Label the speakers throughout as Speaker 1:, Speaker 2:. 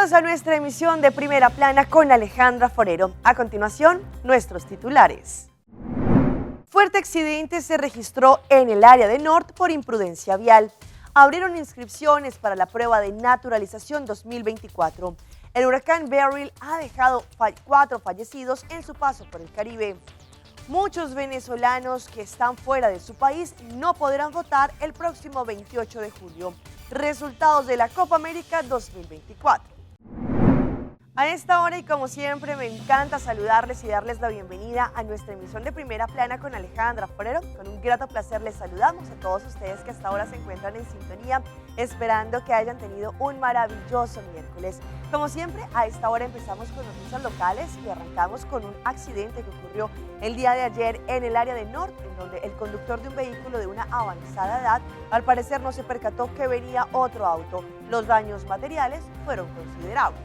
Speaker 1: Bienvenidos a nuestra emisión de Primera Plana con Alejandra Forero. A continuación, nuestros titulares. Fuerte accidente se registró en el área de Noord por imprudencia vial. Abrieron inscripciones para la prueba de naturalización 2024. El huracán Beryl ha dejado 4 fallecidos en su paso por el Caribe. Muchos venezolanos que están fuera de su país no podrán votar el próximo 28 de julio. Resultados de la Copa América 2024. A esta hora y como siempre me encanta saludarles y darles la bienvenida a nuestra emisión de Primera Plana con Alejandra Forero. Con un grato placer les saludamos a todos ustedes que hasta ahora se encuentran en sintonía, esperando que hayan tenido un maravilloso miércoles. Como siempre, a esta hora empezamos con noticias locales y arrancamos con un accidente que ocurrió el día de ayer en el área de Noord, en donde el conductor de un vehículo de una avanzada edad al parecer no se percató que venía otro auto. Los daños materiales fueron considerables.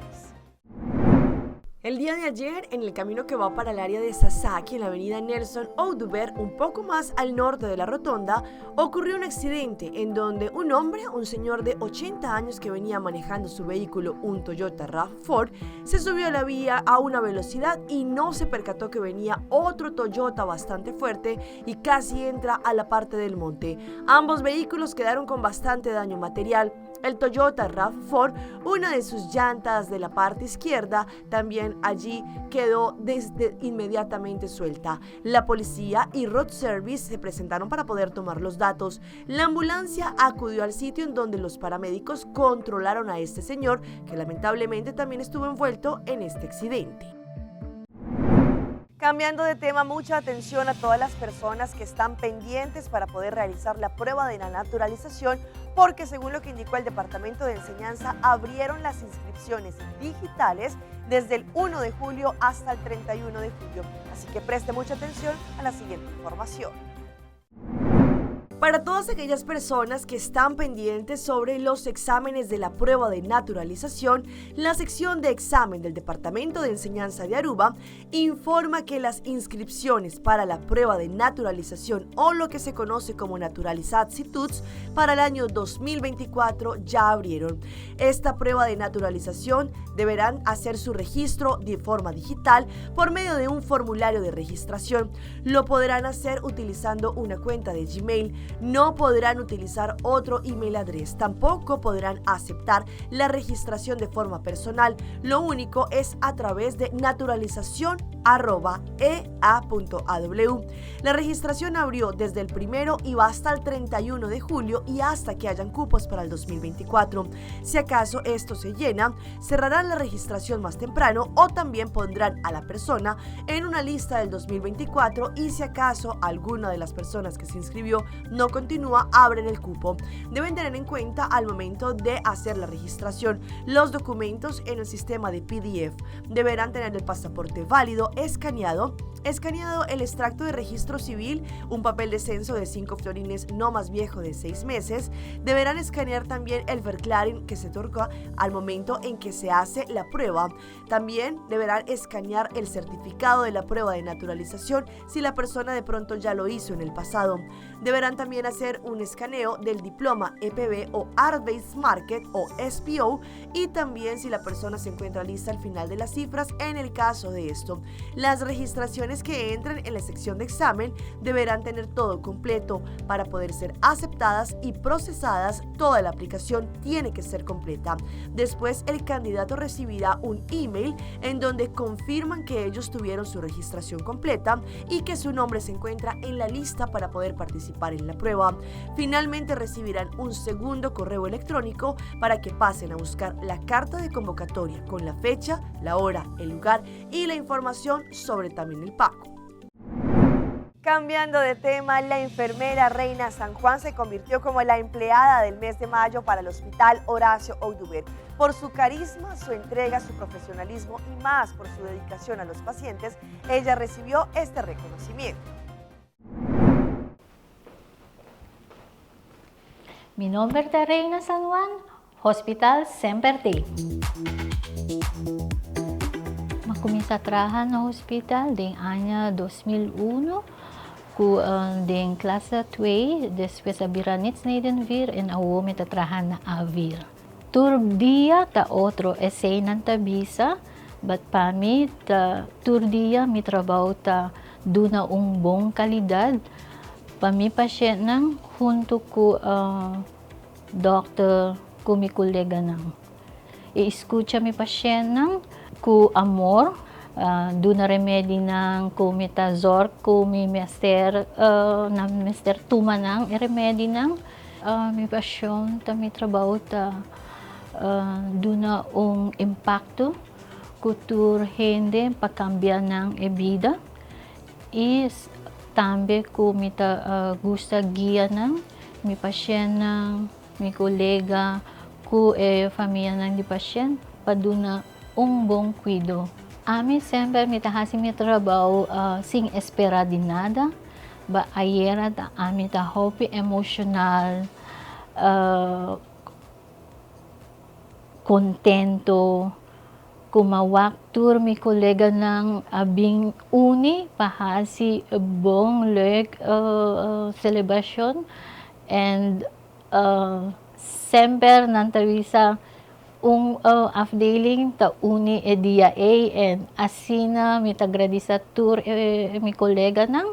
Speaker 1: El día de ayer, en el camino que va para el área de Sasaki, en la avenida Nelson Oduber, un poco más al norte de la rotonda, ocurrió un accidente en donde un hombre, un señor de 80 años que venía manejando su vehículo, un Toyota RAV4, se subió a la vía a una velocidad y no se percató que venía otro Toyota bastante fuerte y casi entra a la parte del monte. Ambos vehículos quedaron con bastante daño material. El Toyota RAV4, una de sus llantas de la parte izquierda, también allí quedó desde inmediatamente suelta. La policía y Road Service se presentaron para poder tomar los datos. La ambulancia acudió al sitio en donde los paramédicos controlaron a este señor, que lamentablemente también estuvo envuelto en este accidente. Cambiando de tema, mucha atención a todas las personas que están pendientes para poder realizar la prueba de la naturalización, porque según lo que indicó el Departamento de Enseñanza, abrieron las inscripciones digitales desde el 1 de julio hasta el 31 de julio. Así que preste mucha atención a la siguiente información. Para todas aquellas personas que están pendientes sobre los exámenes de la prueba de naturalización, la sección de examen del Departamento de Enseñanza de Aruba informa que las inscripciones para la prueba de naturalización o lo que se conoce como Naturalisatietoets para el año 2024 ya abrieron. Esta prueba de naturalización deberán hacer su registro de forma digital por medio de un formulario de registración. Lo podrán hacer utilizando una cuenta de Gmail. No podrán utilizar otro email address, tampoco podrán aceptar la registración de forma personal. Lo único es a través de naturalización arroba e a punto a w. La registración abrió desde el 1 y va hasta el 31 de julio y hasta que hayan cupos para el 2024. Si acaso esto se llena, cerrarán la registración más temprano o también pondrán a la persona en una lista del 2024 y si acaso alguna de las personas que se inscribió no continúa, abren el cupo. Deben tener en cuenta al momento de hacer la registración los documentos en el sistema de PDF. Deberán tener el pasaporte válido, escaneado el extracto de registro civil, un papel de censo de 5 florines no más viejo de 6 meses. Deberán escanear también el verklaring que se otorga al momento en que se hace la prueba. También deberán escanear el certificado de la prueba de naturalización si la persona de pronto ya lo hizo en el pasado. Deberán también hacer un escaneo del diploma EPB o Arbeidsmarket o SPO y también si la persona se encuentra lista al final de las cifras en el caso de esto. Las registraciones que entren en la sección de examen deberán tener todo completo para poder ser aceptadas y procesadas. Toda la aplicación tiene que ser completa. Después el candidato recibirá un email en donde confirman que ellos tuvieron su registración completa y que su nombre se encuentra en la lista para poder participar en la prueba. Finalmente recibirán un segundo correo electrónico para que pasen a buscar la carta de convocatoria con la fecha, la hora, el lugar y la información sobre también el pago. Cambiando de tema, la enfermera Reina San Juan se convirtió como la empleada del mes de mayo para el Hospital Horacio Oduber. Por su carisma, su entrega, su profesionalismo y más por su dedicación a los pacientes, ella recibió este reconocimiento.
Speaker 2: Mi nomber ta Reina San Juan, Hospital semper t'ei. M'a cuminsa traha na hospital den aña 2001 cu den clase 2, despues a bira Nitsneden 4 en awo mi ta traha na A 4. Tur dia ta otro, eseinan ta bisa, but pa mi ta tur dia mi trabou ta duna un bon calidad pa mi pashentnan hunto cu dokter cu mi coleganan. I scucha mi pashentnan cu amor, duna remedinan cu mi ta zorg cu mi mester nan mester tuma nan e remedinan. Mi pasion ta mi trabou ta duna un impacto cu tur hende pa cambia nan e bida y tambe cu mi ta gusta guia nan, mi pashentnan, mi colega cu e famianan di pashent pa duna un bon cuido. Ami semper mi ta haci mi trabou sin espera di nada. Ba ayera ta ami ta hopi emocional, contento cu m'a wak tur mi coleganan a bin uni pa haci bon leuk celebracion and semper nan ta bisa un afdeling ta uni e dia ei en asina mi ta gradisa tur e mi coleganan.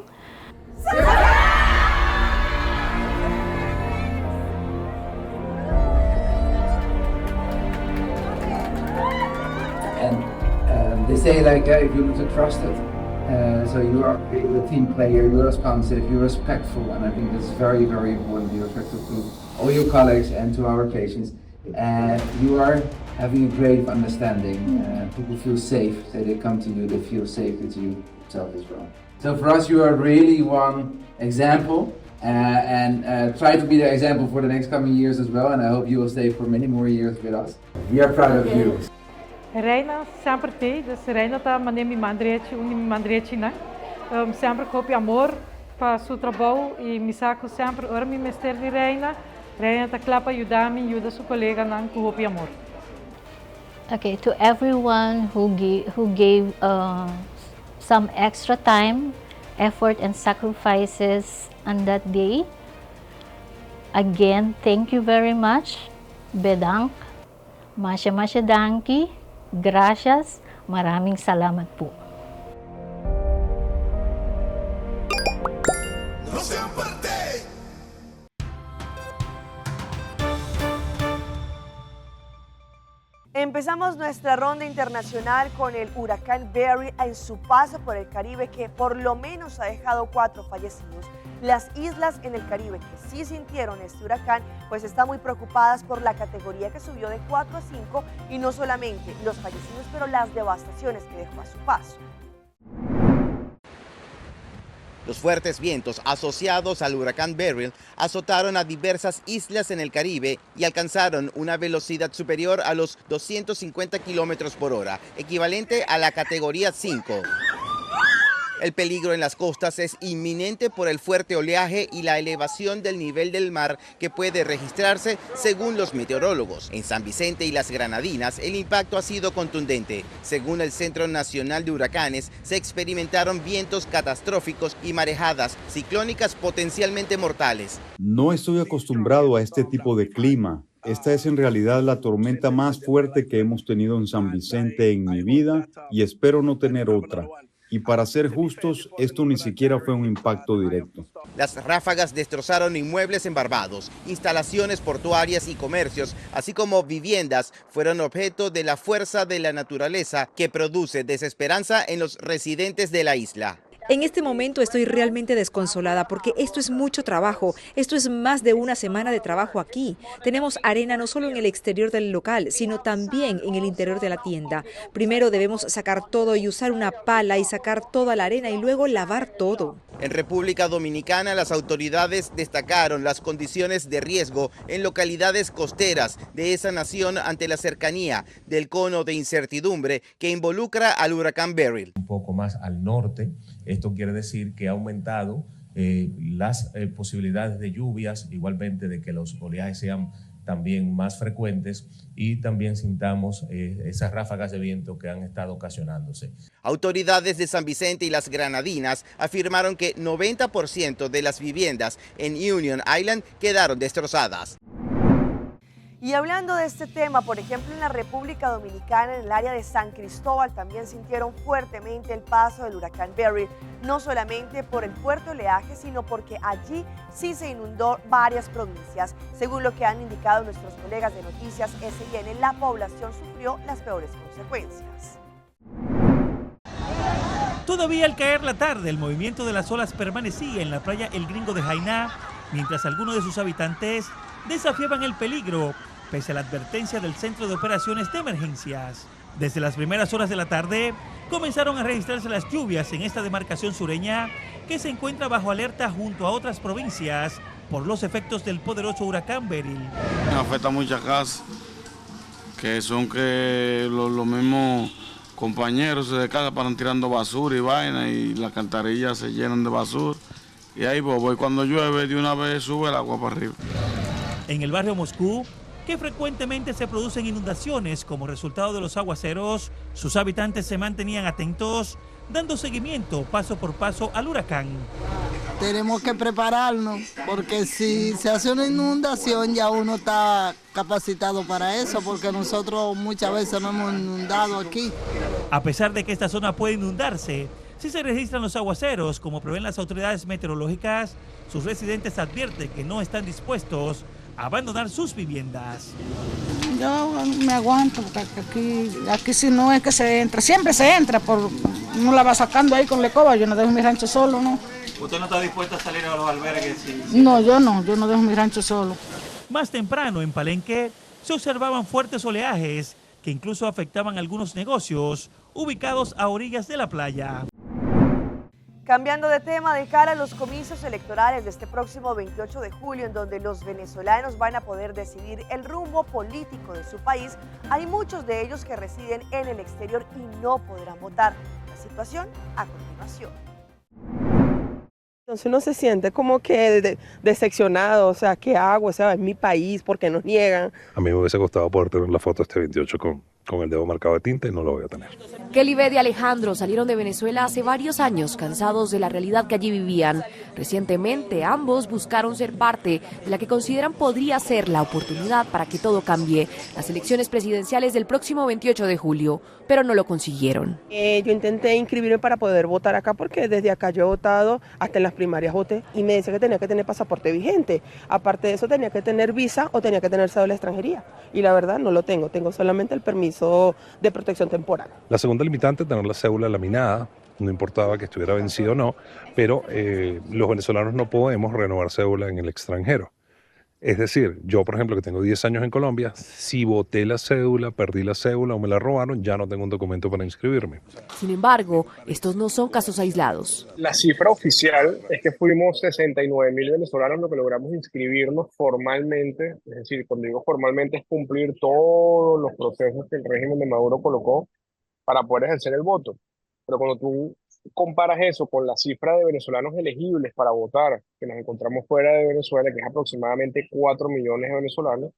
Speaker 3: And they say like if you look trusted, so you are a team player, you're responsive, you're respectful, and I think that's very, very important. You're respectful to all your colleagues and to our patients. And you are having a great understanding. People feel safe, so they come to you, they feel safe with you yourself as well. So for us, you are really one example. And try to be the example for the next coming years as well. And I hope you will stay for many more years with us. We are proud of you.
Speaker 4: Reina semper t'ei, dus Reina ta manera mi man drechi, un di mi man drechinan. Semper ku hopi amor pa su trabou i mi sa ku semper ora mi mester di Reina, Reina ta kla pa yuda mi yuda su koleganan ku hopi amor.
Speaker 2: Okay, to everyone who who gave some extra time, effort and sacrifices on that day, again thank you very much. Bedankt. Masha masha danki, gracias, maraming salamat po.
Speaker 1: Empezamos nuestra ronda internacional con el huracán Barry en su paso por el Caribe que por lo menos ha dejado cuatro fallecidos. Las islas en el Caribe que sí sintieron este huracán pues están muy preocupadas por la categoría que subió de 4 a 5 y no solamente los fallecidos, pero las devastaciones que dejó a su paso.
Speaker 5: Los fuertes vientos asociados al huracán Beryl azotaron a diversas islas en el Caribe y alcanzaron una velocidad superior a los 250 kilómetros por hora, equivalente a la categoría 5. El peligro en las costas es inminente por el fuerte oleaje y la elevación del nivel del mar que puede registrarse según los meteorólogos. En San Vicente y las Granadinas el impacto ha sido contundente. Según el Centro Nacional de Huracanes, se experimentaron vientos catastróficos y marejadas ciclónicas potencialmente mortales.
Speaker 6: No estoy acostumbrado a este tipo de clima. Esta es en realidad la tormenta más fuerte que hemos tenido en San Vicente en mi vida y espero no tener otra. Y para ser justos, esto ni siquiera fue un impacto directo.
Speaker 5: Las ráfagas destrozaron inmuebles en Barbados, instalaciones portuarias y comercios, así como viviendas, fueron objeto de la fuerza de la naturaleza que produce desesperanza en los residentes de la isla.
Speaker 7: En este momento estoy realmente desconsolada porque esto es mucho trabajo. Esto es más de una semana de trabajo aquí. Tenemos arena no solo en el exterior del local, sino también en el interior de la tienda. Primero debemos sacar todo y usar una pala y sacar toda la arena y luego lavar todo.
Speaker 5: En República Dominicana, las autoridades destacaron las condiciones de riesgo en localidades costeras de esa nación ante la cercanía del cono de incertidumbre que involucra al huracán Beryl.
Speaker 8: Un poco más al norte, esto quiere decir que ha aumentado las posibilidades de lluvias, igualmente de que los oleajes sean también más frecuentes y también sintamos esas ráfagas de viento que han estado ocasionándose.
Speaker 5: Autoridades de San Vicente y las Granadinas afirmaron que 90% de las viviendas en Union Island quedaron destrozadas.
Speaker 1: Y hablando de este tema, por ejemplo, en la República Dominicana, en el área de San Cristóbal, también sintieron fuertemente el paso del huracán Beryl, no solamente por el fuerte oleaje, sino porque allí sí se inundó varias provincias. Según lo que han indicado nuestros colegas de Noticias SIN, la población sufrió las peores consecuencias.
Speaker 9: Todavía al caer la tarde, el movimiento de las olas permanecía en la playa El Gringo de Jainá, mientras algunos de sus habitantes desafiaban el peligro, pese a la advertencia del Centro de Operaciones de Emergencias. Desde las primeras horas de la tarde, comenzaron a registrarse las lluvias en esta demarcación sureña, que se encuentra bajo alerta junto a otras provincias por los efectos del poderoso huracán Beryl.
Speaker 10: Afecta muchas casas, que son que los mismos compañeros de casa paran tirando basura y vaina, y las alcantarillas se llenan de basura. Y ahí voy, cuando llueve, de una vez sube el agua para arriba.
Speaker 9: En el barrio Moscú, que frecuentemente se producen inundaciones como resultado de los aguaceros, sus habitantes se mantenían atentos, dando seguimiento paso por paso al huracán.
Speaker 11: Tenemos que prepararnos, porque si se hace una inundación ya uno está capacitado para eso, porque nosotros muchas veces nos hemos inundado aquí.
Speaker 9: A pesar de que esta zona puede inundarse, si se registran los aguaceros, como prevén las autoridades meteorológicas, sus residentes advierten que no están dispuestos a abandonar sus viviendas.
Speaker 12: Yo me aguanto, porque aquí si no es que se entra, siempre se entra, uno la va sacando ahí con la escoba, yo no dejo mi rancho solo, ¿no?
Speaker 9: ¿Usted no está dispuesta a salir a los albergues?
Speaker 12: Sí. No, yo no dejo mi rancho solo.
Speaker 9: Más temprano en Palenque se observaban fuertes oleajes que incluso afectaban algunos negocios ubicados a orillas de la playa.
Speaker 1: Cambiando de tema, de cara a los comicios electorales de este próximo 28 de julio, en donde los venezolanos van a poder decidir el rumbo político de su país, hay muchos de ellos que residen en el exterior y no podrán votar. La situación a continuación.
Speaker 13: Entonces uno se siente como que decepcionado, ¿qué hago? Es mi país, ¿por qué nos niegan?
Speaker 14: A mí me hubiese gustado poder tener la foto este 28 con el dedo marcado de tinta y no lo voy a tener.
Speaker 15: Kelly Beth y Alejandro salieron de Venezuela hace varios años, cansados de la realidad que allí vivían. Recientemente, ambos buscaron ser parte de la que consideran podría ser la oportunidad para que todo cambie, las elecciones presidenciales del próximo 28 de julio, pero no lo consiguieron.
Speaker 13: Yo intenté inscribirme para poder votar acá, porque desde acá yo he votado, hasta en las primarias voté, y me decía que tenía que tener pasaporte vigente. Aparte de eso, tenía que tener visa o tenía que tener cédula de extranjería. Y la verdad no lo tengo, tengo solamente el permiso de protección temporal.
Speaker 14: La segunda limitante, tener la cédula laminada, no importaba que estuviera vencido o no, pero los venezolanos no podemos renovar cédula en el extranjero. Es decir, yo, por ejemplo, que tengo 10 años en Colombia, si boté la cédula, perdí la cédula o me la robaron, ya no tengo un documento para inscribirme.
Speaker 15: Sin embargo, estos no son casos aislados.
Speaker 16: La cifra oficial es que fuimos 69.000 venezolanos lo que logramos inscribirnos formalmente. Es decir, cuando digo formalmente es cumplir todos los procesos que el régimen de Maduro colocó para poder ejercer el voto. Pero cuando tú comparas eso con la cifra de venezolanos elegibles para votar, que nos encontramos fuera de Venezuela, que es aproximadamente 4 millones de venezolanos,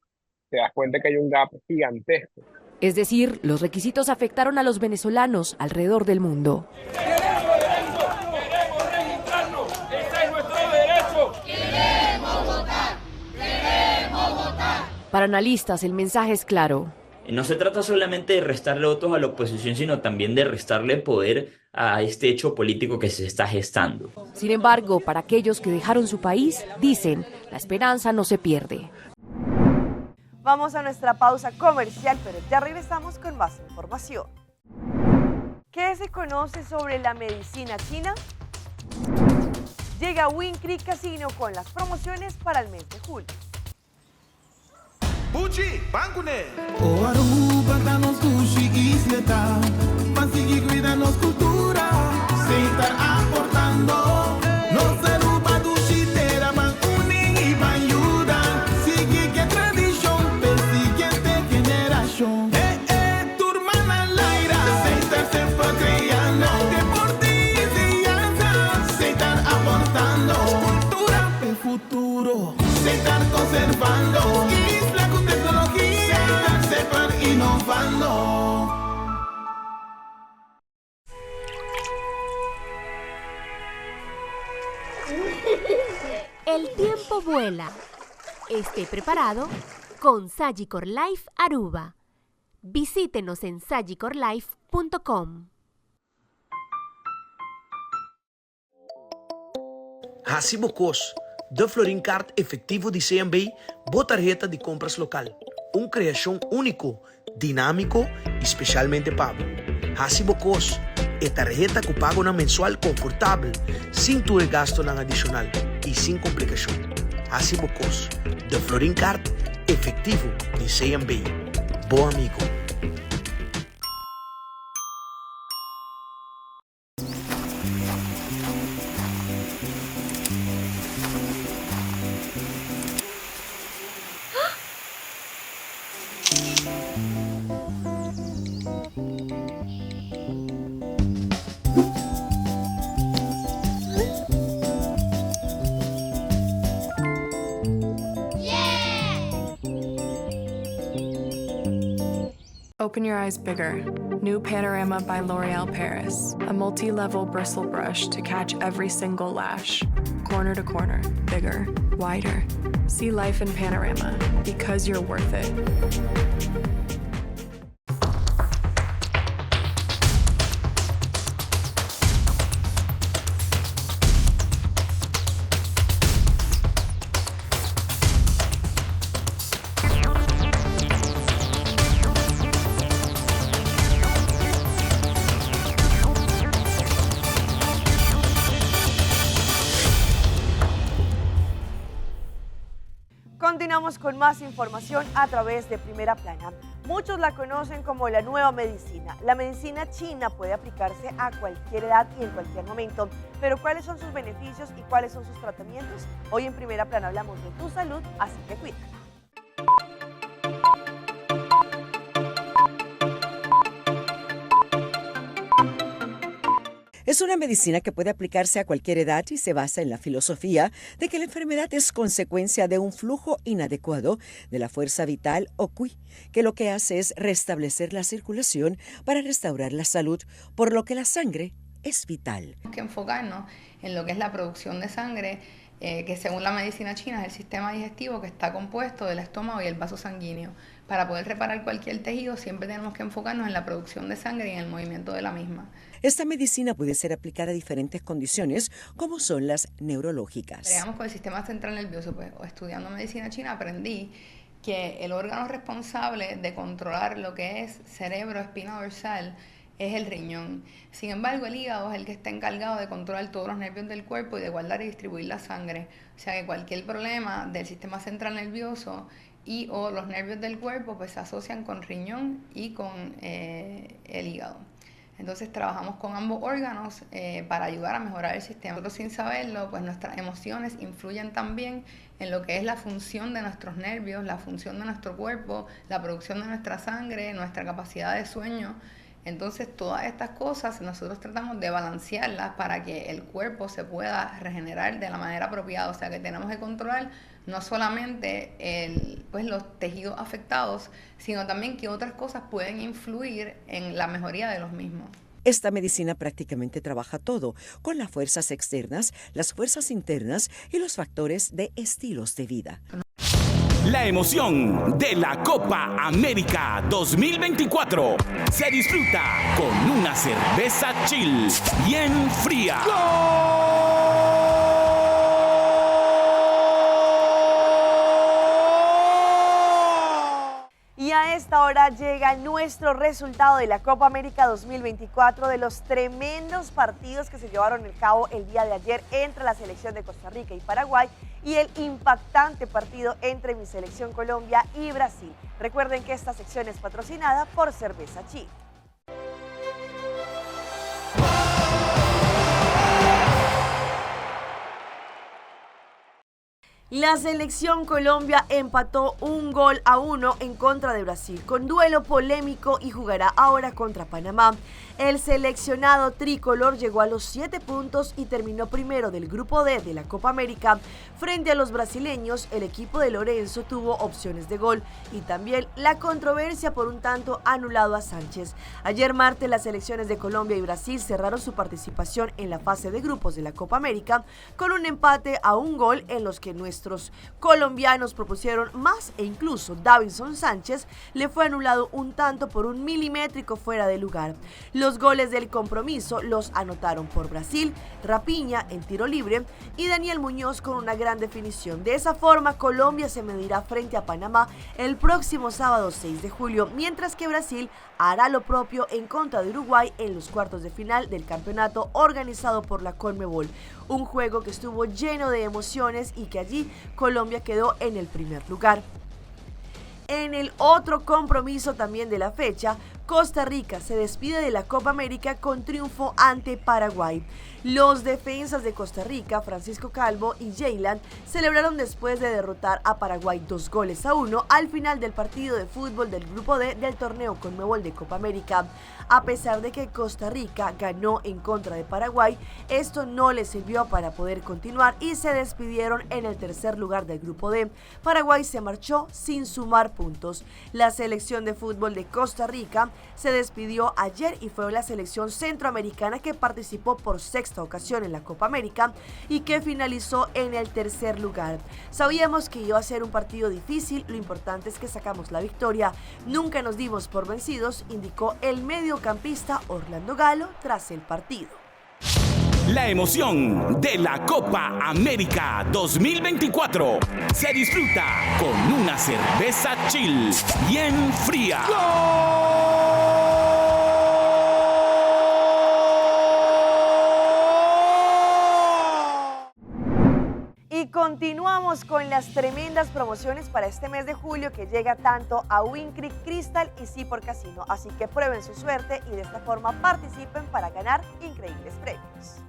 Speaker 16: te das cuenta que hay un gap gigantesco.
Speaker 15: Es decir, los requisitos afectaron a los venezolanos alrededor del mundo.
Speaker 17: ¡Queremos derecho! ¡Queremos registrarnos! ¡Ese es nuestro derecho!
Speaker 18: ¡Queremos votar! ¡Queremos votar!
Speaker 15: Para analistas, el mensaje es claro.
Speaker 19: No se trata solamente de restarle votos a la oposición, sino también de restarle poder a este hecho político que se está gestando.
Speaker 15: Sin embargo, para aquellos que dejaron su país, dicen, la esperanza no se pierde.
Speaker 1: Vamos a nuestra pausa comercial, pero ya regresamos con más información. ¿Qué se conoce sobre la medicina china? Llega Wind Creek Casino con las promociones para el mes de julio.
Speaker 20: Buchi, bancune.
Speaker 21: O Aruba, danos dushi isleta. Van sigui cuida nos cultura. Seitar aportando. Nos Aruba dushi tera van unin y van ayuda. Sigue que tradición, pe siguiente generación. Tu hermana Laira. Seitar siempre creando. Deporte y enseñanza. Seitar aportando. Cultura pe futuro. Seitar conservando. Innovando.
Speaker 22: El tiempo vuela. Esté preparado
Speaker 15: Con Sagicor Life Aruba. Visítenos en sagicorlife.com.
Speaker 20: Hasi bo kos, De Florin Card Efectivo di CMB, bo tarheta di kompras lokal. Un kreashon úniko, dinámiko i spesialmente pa bo. Hasi bo kos, e tarheta ku pagonan mensual konfortabel, sin tur e gastonan adishonal i sin komplikashon. Hasi bo kos, De Florin Card Efectivo di CMB, bo amigo.
Speaker 22: Open your eyes bigger. New Panorama by L'Oreal Paris. A multi level bristle brush to catch every single lash. Corner to corner, bigger, wider. See life in panorama because you're worth it.
Speaker 1: Continuamos con más información a través de Primera Plana. Muchos la conocen como la nueva medicina. La medicina china puede aplicarse a cualquier edad y en cualquier momento. Pero ¿cuáles son sus beneficios y cuáles son sus tratamientos? Hoy en Primera Plana hablamos de tu salud, así que cuídate.
Speaker 23: Es una medicina que puede aplicarse a cualquier edad y se basa en la filosofía de que la enfermedad es consecuencia de un flujo inadecuado de la fuerza vital o qi, que lo que hace es restablecer la circulación para restaurar la salud, por lo que la sangre es vital.
Speaker 24: Tenemos que enfocarnos en lo que es la producción de sangre, eh, que según la medicina china es el sistema digestivo que está compuesto del estómago y el vaso sanguíneo. Para poder reparar cualquier tejido siempre tenemos que enfocarnos en la producción de sangre y en el movimiento de la misma.
Speaker 23: Esta medicina puede ser aplicada a diferentes condiciones, como son las neurológicas.
Speaker 24: Bregamos con el sistema central nervioso, pues estudiando medicina china aprendí que el órgano responsable de controlar lo que es cerebro, espina dorsal, es el riñón. Sin embargo, el hígado es el que está encargado de controlar todos los nervios del cuerpo y de guardar y distribuir la sangre. O sea que cualquier problema del sistema central nervioso y o los nervios del cuerpo pues se asocian con riñón y con eh, el hígado. Entonces trabajamos con ambos órganos eh, para ayudar a mejorar el sistema. Nosotros sin saberlo, pues nuestras emociones influyen también en lo que es la función de nuestros nervios, la función de nuestro cuerpo, la producción de nuestra sangre, nuestra capacidad de sueño. Entonces todas estas cosas nosotros tratamos de balancearlas para que el cuerpo se pueda regenerar de la manera apropiada. O sea que tenemos que controlar no solamente el, pues, los tejidos afectados, sino también que otras cosas pueden influir en la mejoría de los mismos.
Speaker 23: Esta medicina prácticamente trabaja todo, con las fuerzas externas, las fuerzas internas y los factores de estilos de vida.
Speaker 21: La emoción de la Copa América 2024 se disfruta con una cerveza chill bien fría.
Speaker 1: Y a esta hora llega nuestro resultado de la Copa América 2024 de los tremendos partidos que se llevaron a cabo el día de ayer entre la selección de Costa Rica y Paraguay y el impactante partido entre mi selección Colombia y Brasil. Recuerden que esta sección es patrocinada por Cerveza Chi. La selección Colombia empató un gol a uno en contra de Brasil con duelo polémico y jugará ahora contra Panamá. El seleccionado tricolor llegó a los siete puntos y terminó primero del grupo D de la Copa América. Frente a los brasileños, el equipo de Lorenzo tuvo opciones de gol y también la controversia por un tanto anulado a Sánchez. Ayer martes, las selecciones de Colombia y Brasil cerraron su participación en la fase de grupos de la Copa América con un empate a un gol en los que nuestro nuestros colombianos propusieron más e incluso Davinson Sánchez le fue anulado un tanto por un milimétrico fuera de lugar. Los goles del compromiso los anotaron por Brasil, Rapiña en tiro libre y Daniel Muñoz con una gran definición. De esa forma, Colombia se medirá frente a Panamá el próximo sábado 6 de julio, mientras que Brasil hará lo propio en contra de Uruguay en los cuartos de final del campeonato organizado por la Conmebol. Un juego que estuvo lleno de emociones y que allí Colombia quedó en el primer lugar. En el otro compromiso también de la fecha, Costa Rica se despide de la Copa América con triunfo ante Paraguay. Los defensas de Costa Rica, Francisco Calvo y Jaylan, celebraron después de derrotar a Paraguay dos goles a uno al final del partido de fútbol del Grupo D del torneo Conmebol de Copa América. A pesar de que Costa Rica ganó en contra de Paraguay, esto no le sirvió para poder continuar y se despidieron en el tercer lugar del Grupo D. Paraguay se marchó sin sumar puntos. La selección de fútbol de Costa Rica se despidió ayer y fue la selección centroamericana que participó por sexta ocasión en la Copa América y que finalizó en el tercer lugar. Sabíamos que iba a ser un partido difícil, lo importante es que sacamos la victoria. Nunca nos dimos por vencidos, indicó el mediocampista Orlando Galo tras el partido.
Speaker 2: La emoción de la Copa América 2024 se disfruta con una cerveza chill bien fría.
Speaker 1: Y continuamos con las tremendas promociones para este mes de julio que llega tanto a Wind Creek Crystal y Seaport Casino. Así que prueben su suerte y de esta forma participen para ganar increíbles premios.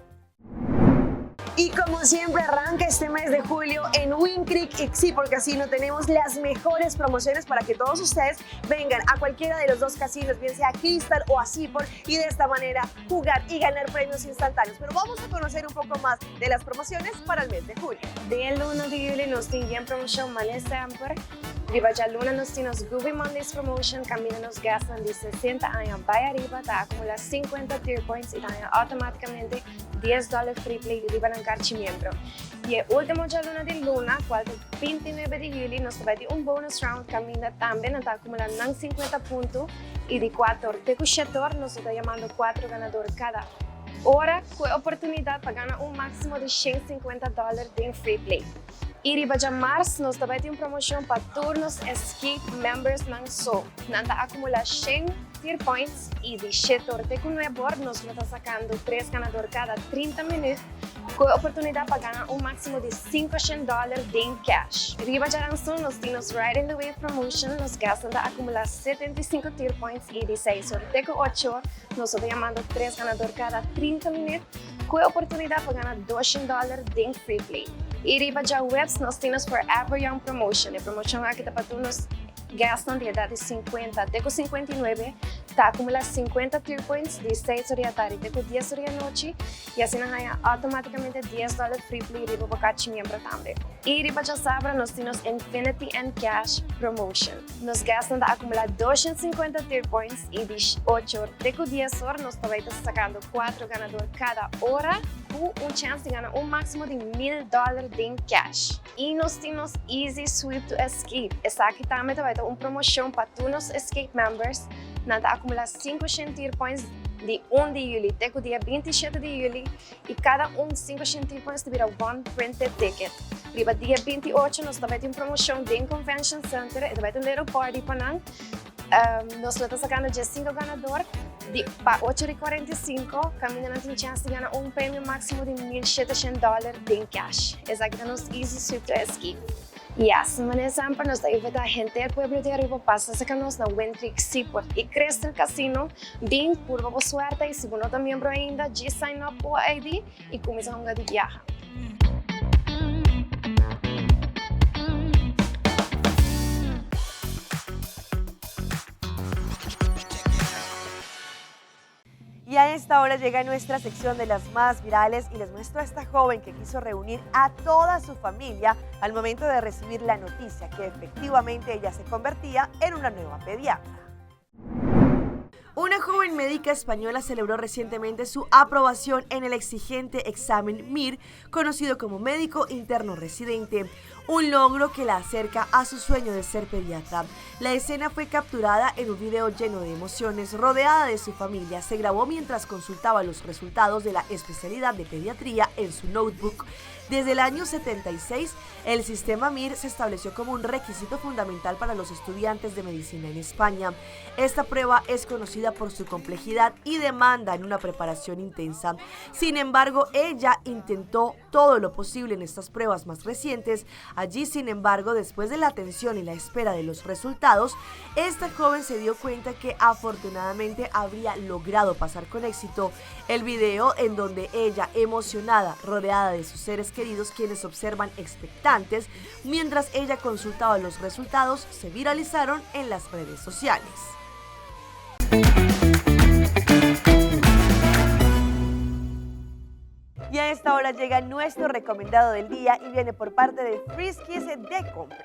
Speaker 1: Y como siempre arranca este mes de julio en Wind Creek y Seaport Casino tenemos las mejores promociones para que todos ustedes vengan a cualquiera de los dos casinos, bien sea Crystal o a Seaport, y de esta manera jugar y ganar premios instantáneos. Pero vamos a conocer un poco más de las promociones para el mes de julio.
Speaker 3: Den luna di juli nos tin yen promocion manera semper. Riba djaluna nos tin nos Groovy Mondays promotion caminda nos guestnan di 60 aña bay ariba ta acumula 50 tier points y ta haña automaticamente 10 dollar free play riba nan karchi miembro. Y e ultimo djaluna di luna cual ta 29 di juli nos ta bay tin un bonus round caminda tambe nan ta acumula nan 50 punto y di 4 te cu 7 or nos lo ta yamando 4 ganador cada ora cu e oportunidad pa gana un maximo di 150 dollar den free play. Y riba djamars nos ta bay tin un promocion pa tur nos Escape members nan so. Nan ta acumula shen tier points y di shete or te cu nuebe or nos lo ta sacando tres ganador cada 30 minuut cu e oportunidad pa gana un maximo di 500 dollar den cash. Riba djaranson nos tin nos Riding the Wave promotion, nos guestnan ta acumula 75 tier points y di seis or te cu ocho or nos lo ta yamando tres ganador cada 30 minuut Cu e oportunidad pa gana 200 dollar den free play. Y riba djaweps nos tin nos Forever Young Promotion. E promocion aki ta pa tur nos guestnan di edad di 50 te cu 59 ta acumula 50 tier points di 6 ora di atardi te cu 10 ora di anochi y asina haya automaticamente 10 dollar free play riba bo cachi miembro tambe. Y riba djasabra nos tin nos Infinity and Cash Promotion. Nos guestnan ta acumula 250 tier points y di 8 or te cu 10 or nos ta bay ta sacando 4 ganador cada ora cu un chance di gana un maximo di 1000 dollar den cash. Y nos tin nos Easy Sweep to Escape. Esaki tambe ta bay ta un promocion pa tur nos Escape members. Nan ta acumula 500 tier points di 1 di juli te cu dia 27 di juli y cada un 500 tier points ta bira one printed ticket. Riba dia 28 nos ta bay tin un promocion den Convention Center. E ta bay ta un little party pa nan. Nos lo ta sacando dje 5 ganador di pa 8 di 45 caminda nan tin chance di gana un premio maximo di 1700 dollar den cash. Esaki ta nos Easy Sweep to Escape. Yes, manera semper nos ta invita henter pueblo di Aruba pasa saca nos na Wind Creek Seaport y Crystal Casino. Bin, purba bo suerte y si bo no ta miembro ainda, djis sign up cu bo ID y cuminsa hunga di biaha.
Speaker 1: Y a esta hora llega nuestra sección de las más virales y les muestro a esta joven que quiso reunir a toda su familia al momento de recibir la noticia que efectivamente ella se convertía en una nueva pediatra. Una joven médica española celebró recientemente su aprobación en el exigente examen MIR, conocido como médico interno residente, un logro que la acerca a su sueño de ser pediatra. La escena fue capturada en un video lleno de emociones, rodeada de su familia. Se grabó mientras consultaba los resultados de la especialidad de pediatría en su notebook. Desde el año 76, el sistema MIR se estableció como un requisito fundamental para los estudiantes de medicina en España. Esta prueba es conocida por su complejidad y demanda en una preparación intensa. Sin embargo, ella intentó todo lo posible en estas pruebas más recientes. Allí, sin embargo, después de la atención y la espera de los resultados, esta joven se dio cuenta que afortunadamente habría logrado pasar con éxito el video en donde ella, emocionada, rodeada de sus seres queridos, quienes observan expectantes, mientras ella consultaba los resultados, se viralizaron en las redes sociales. Y a esta hora llega nuestro recomendado del día y viene por parte de Friskies de compra.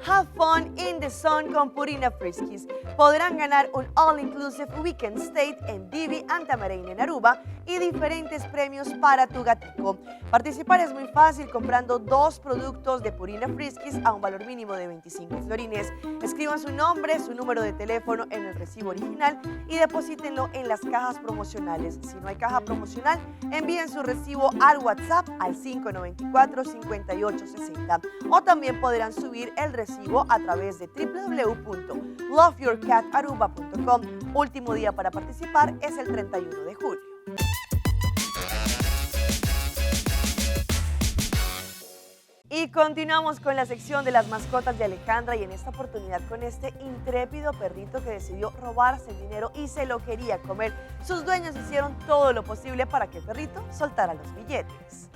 Speaker 1: Have fun in the sun con Purina Friskies. Podrán ganar un All Inclusive Weekend Stay en Divi Anta Marina en Aruba y diferentes premios para tu gatico. Participar es muy fácil comprando dos productos de Purina Friskies a un valor mínimo de 25 florines. Escriban su nombre, su número de teléfono en el recibo original y deposítenlo en las cajas promocionales. Si no hay caja promocional, envíen su recibo al WhatsApp al 594-5860 o también podrán subir el recibo a través de www.loveyourcataruba.com. Último día para participar es el 31 de julio. Y continuamos con la sección de las mascotas de Alejandra y en esta oportunidad con este intrépido perrito que decidió robarse el dinero y se lo quería comer. Sus dueños hicieron todo lo posible para que el perrito soltara los billetes.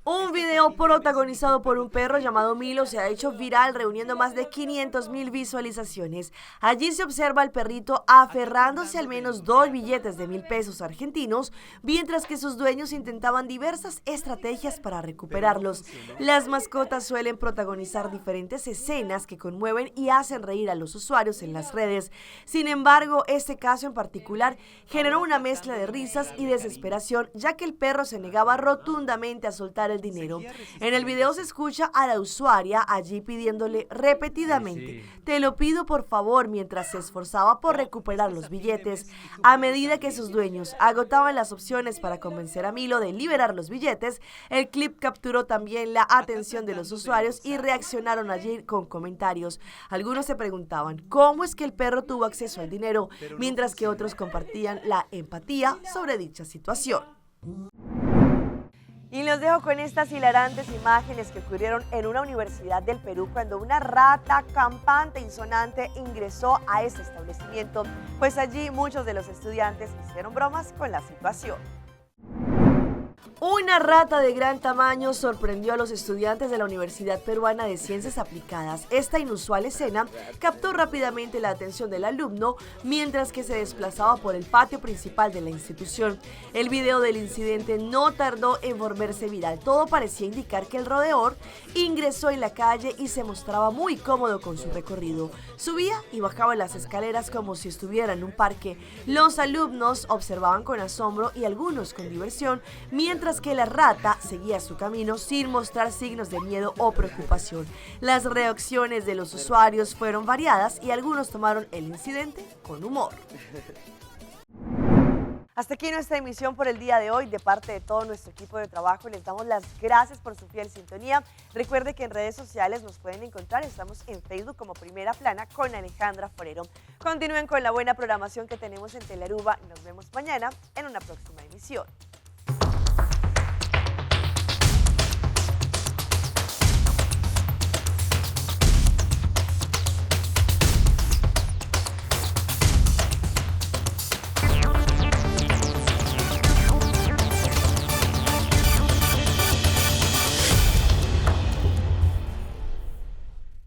Speaker 1: Un video protagonizado por un perro llamado Milo se ha hecho viral reuniendo más de 500.000 visualizaciones. Allí se observa al perrito aferrándose al menos dos billetes de 1.000 pesos argentinos, mientras que sus dueños intentaban diversas estrategias para recuperarlos. Las mascotas suelen protagonizar diferentes escenas que conmueven y hacen reír a los usuarios en las redes. Sin embargo, este caso en particular generó una mezcla de risas y desesperación, ya que el perro se negaba rotundamente a soltar el dinero. En el video se escucha a la usuaria allí pidiéndole repetidamente, te lo pido por favor, mientras se esforzaba por recuperar los billetes. A medida que sus dueños agotaban las opciones para convencer a Milo de liberar los billetes, el clip capturó también la atención de los usuarios y reaccionaron allí con comentarios. Algunos se preguntaban cómo es que el perro tuvo acceso al dinero, mientras que otros compartían la empatía sobre dicha situación. Y los dejo con estas hilarantes imágenes que ocurrieron en una universidad del Perú cuando una rata campante insonante ingresó a este establecimiento. Pues allí muchos de los estudiantes hicieron bromas con la situación. Una rata de gran tamaño sorprendió a los estudiantes de la Universidad Peruana de Ciencias Aplicadas. Esta inusual escena captó rápidamente la atención del alumno mientras que se desplazaba por el patio principal de la institución. El video del incidente no tardó en volverse viral. Todo parecía indicar que el roedor ingresó en la calle y se mostraba muy cómodo con su recorrido. Subía y bajaba las escaleras como si estuviera en un parque. Los alumnos observaban con asombro y algunos con diversión, mientras que la rata seguía su camino sin mostrar signos de miedo o preocupación. Las reacciones de los usuarios fueron variadas y algunos tomaron el incidente con humor. Hasta aquí nuestra emisión por el día de hoy. De parte de todo nuestro equipo de trabajo, les damos las gracias por su fiel sintonía. Recuerde que en redes sociales nos pueden encontrar. Estamos en Facebook como Primera Plana con Alejandra Forero. Continúen con la buena programación que tenemos en Telearuba. Nos vemos mañana en una próxima emisión.